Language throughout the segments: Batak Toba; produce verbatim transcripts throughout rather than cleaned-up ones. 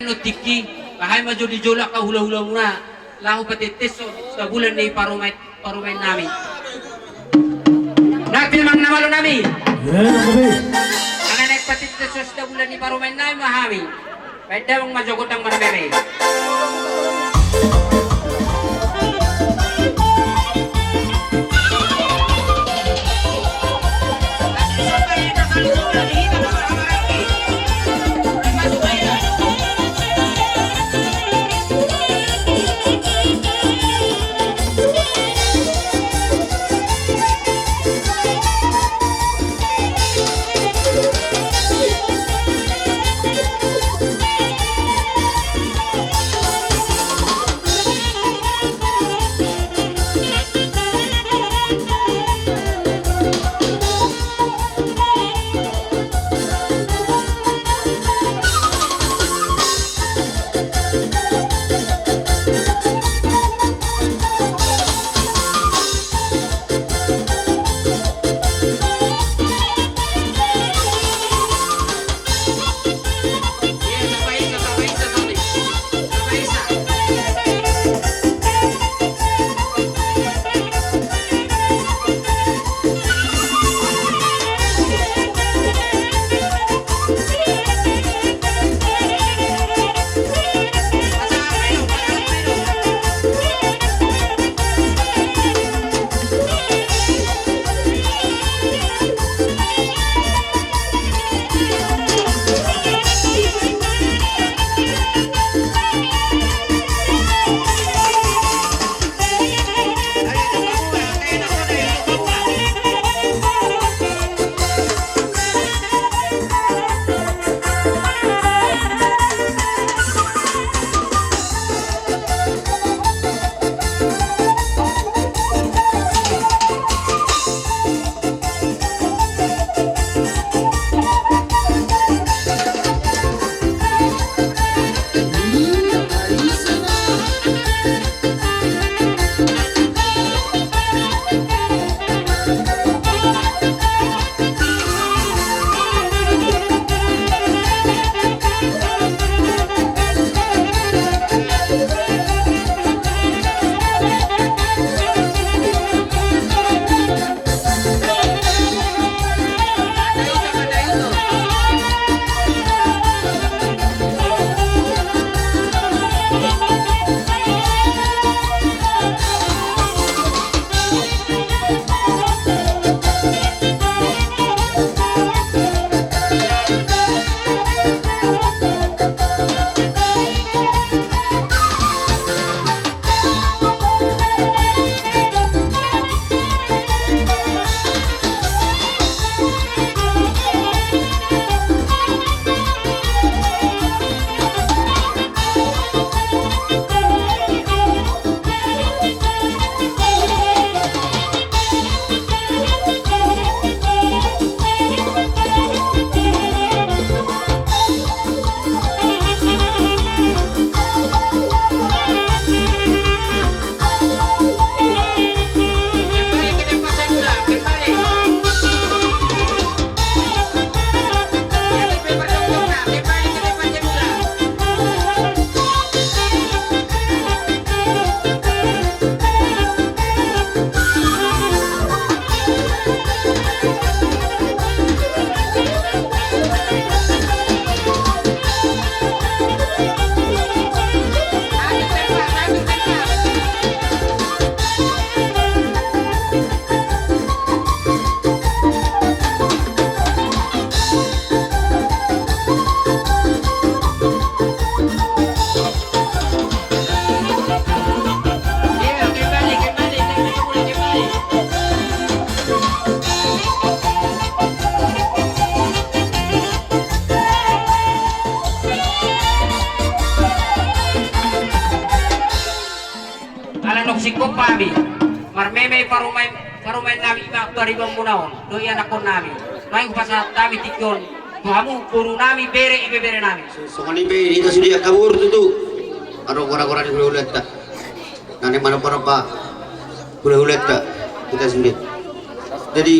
Tingki, bahen ma jo di jolo angka hula-hula muna, laho patetteshon sitabulan ni parumaen, parumaen nami. Nangkin amang na malo nami. Ia, nangkin. Anggo naeng patetteshon sitabulan ni parumaen nami ma hami. Bahen damang ma jo gondang marmeme. Ala nunga singkop hami marmeme parumaen, parumaen nami, ima pariban muna on dohot ianakhon nami. Naeng hupasahat hami tingki on tu hamu boru nami, bere, ibebere nami. Songon i pe di hita sude angka boru tutu. Adong gora-gora ni hulahulanta na naeng manomba-nomba hulahulanta hita sude. Jadi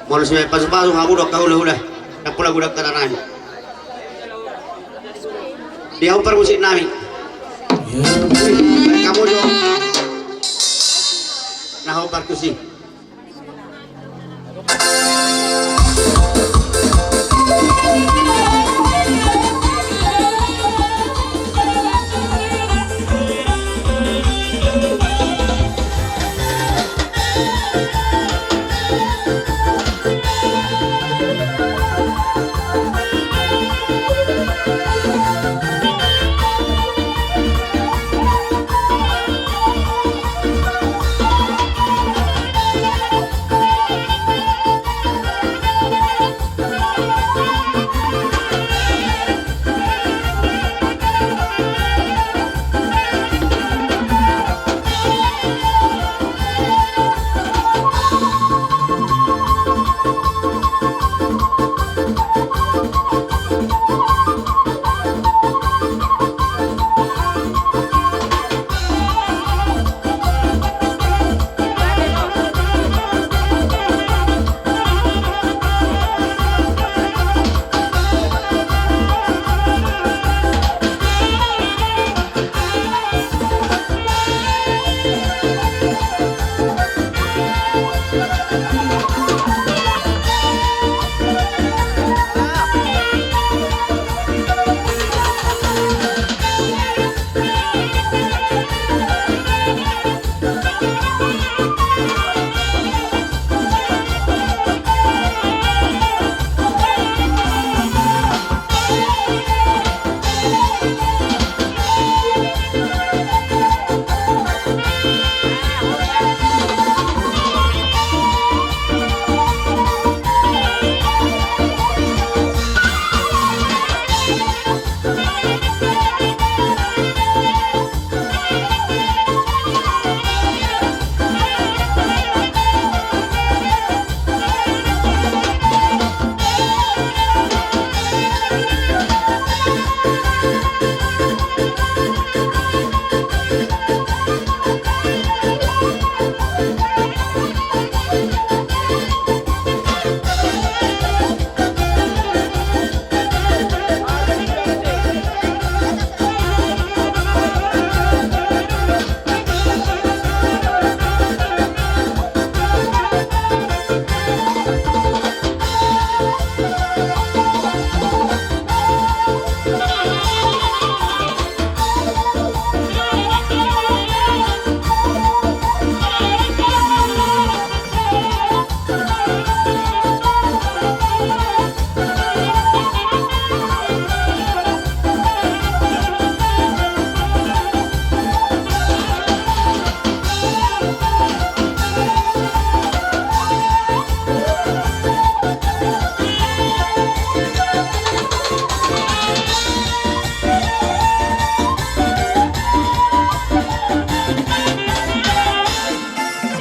molo sibaen pasu-pasu hamu do angka hulahula, ndang pola godang hata nami. Dia hombar musik nami. Iya. Baik, kamu jo. Nah, hombar tusi.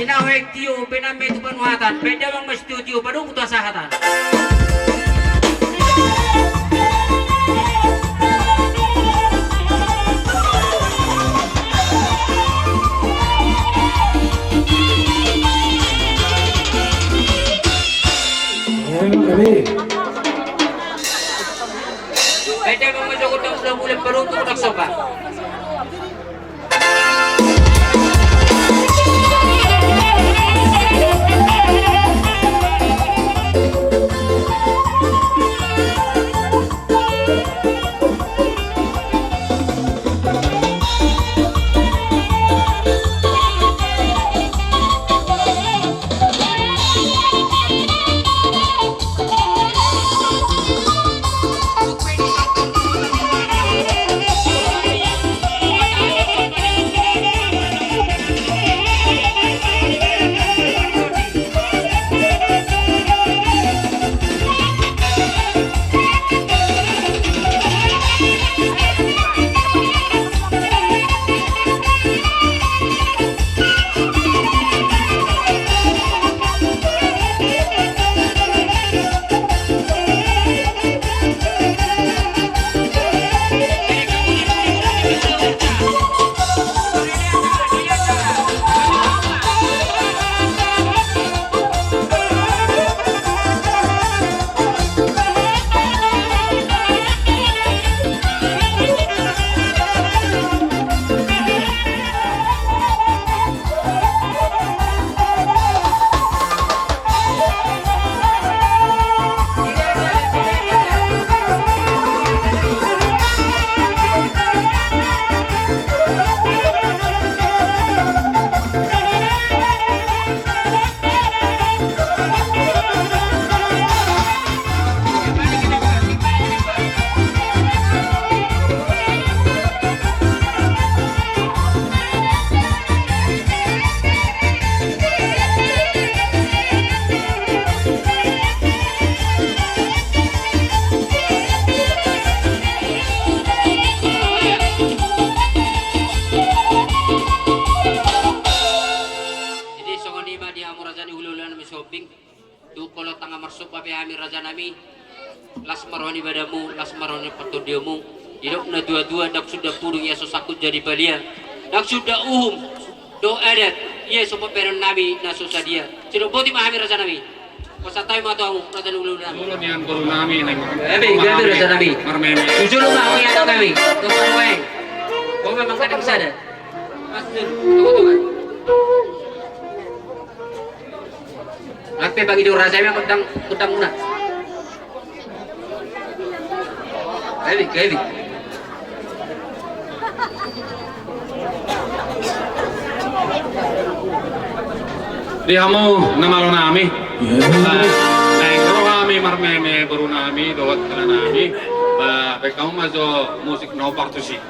Sinahuek tio, penan ma i tu panuhatan, baen damang ma studio, padungku tu hasahatan. Baen damang ma jogot na mula-mula, padungku tu daksopa. Hami rajanami, las ma roha ni badanmu, las ma roha ni partondionmu. Didok na tua-tua, ndang suda pudung ia so sangkut jadi palia, ndang suda uhum dohot adat ia so pambahenonnami na so sadia. Sidok boti ma hami rajanami. Pasahat hami ma tu hamu raja ni hulahula nami. Jolo nian boru nami, nang. Gabe, gabe rajanami. Marmeme. Jolo ma hamu nian nami. Tumpang main. Kau memang kadang sada. Mas Jul, tunggu, tunggu. Ate bagi do raja memang kudang, kudang muna. Gabe, gabe. Di hamu na malo nami. Naeng ro hami marmeme boru nami dohot hela nami. Ba, baen hamu ma jo musik na opat tusi.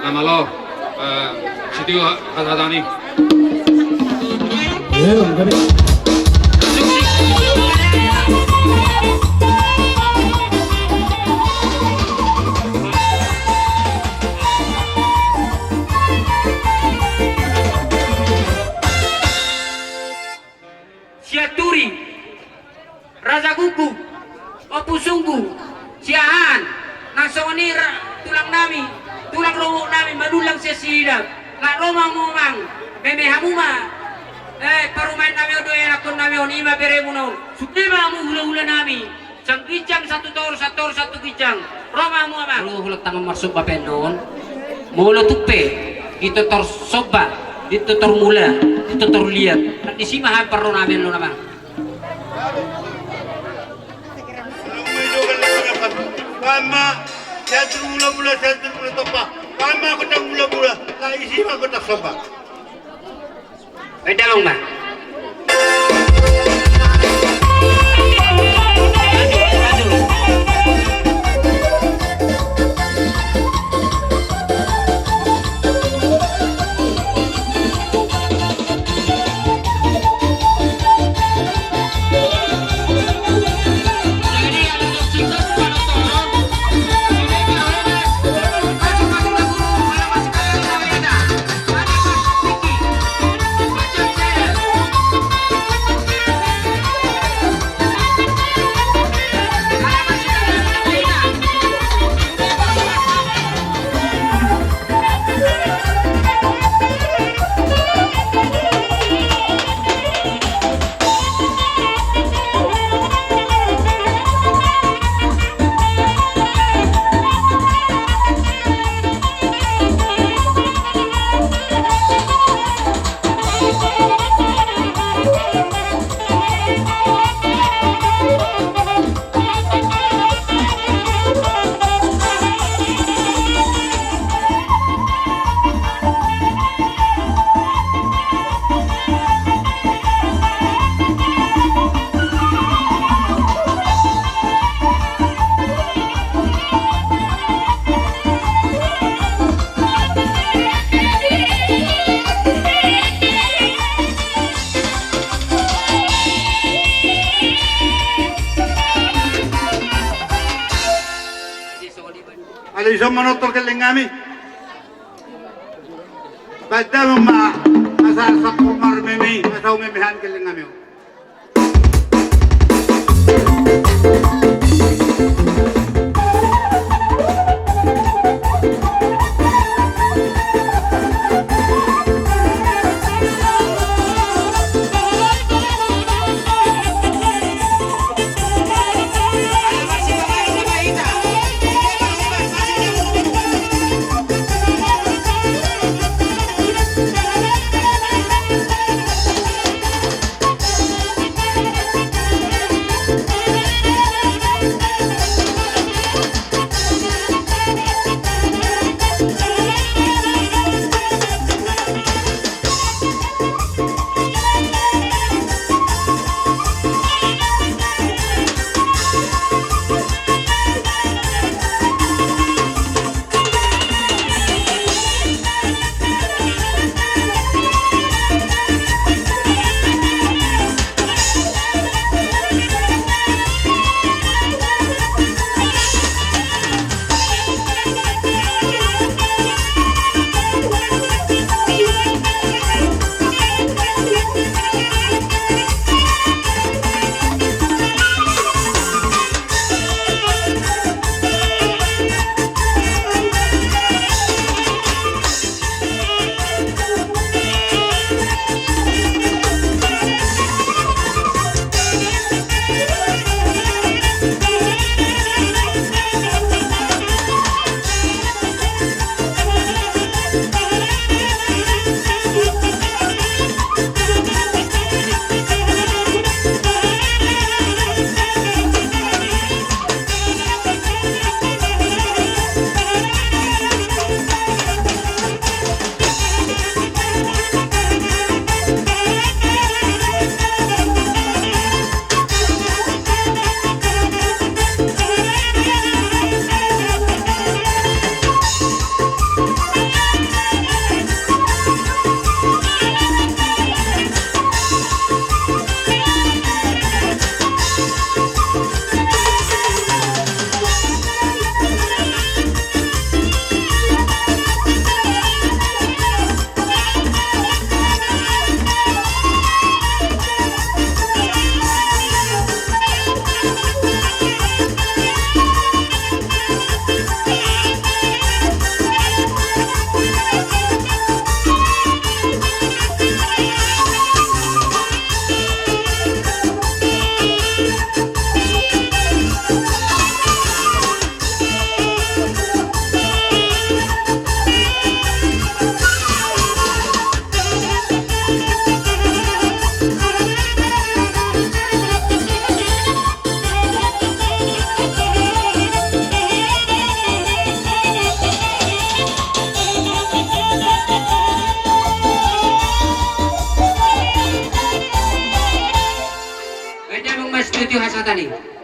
Malo, eh, sitio hata-hata ni. Sianturi, Raja Guguk, Ompu Sunggu, Siahaan, nang songon i ra-, tulang nami, tulang rorobot nami, Manullang sian Sihidang, nga ro ma hamu amang, meme hamu ma, eh, parumaen nami on dohot ianakkon nami on, i ma beremuna on, sude ma hamu hula-hula nami. Sangginjang satu tor, sator satu ginjang. Ro ma hamu amang. Molo hulantangan marsomba pe annon. Molo tung pe di totor somba, di totor mula, di totor liat. Kan disi ma hami parro nami annon amang. Pama, satu mula-mula, satu mula topa. Pama kota mula-mula, na isi ma kota somba. Baen damang ma. Alai ison manortor gelleng nami. Baen damang ma asa sampur marmeme, asa umeme hami gelleng nami on. Hasahatan i.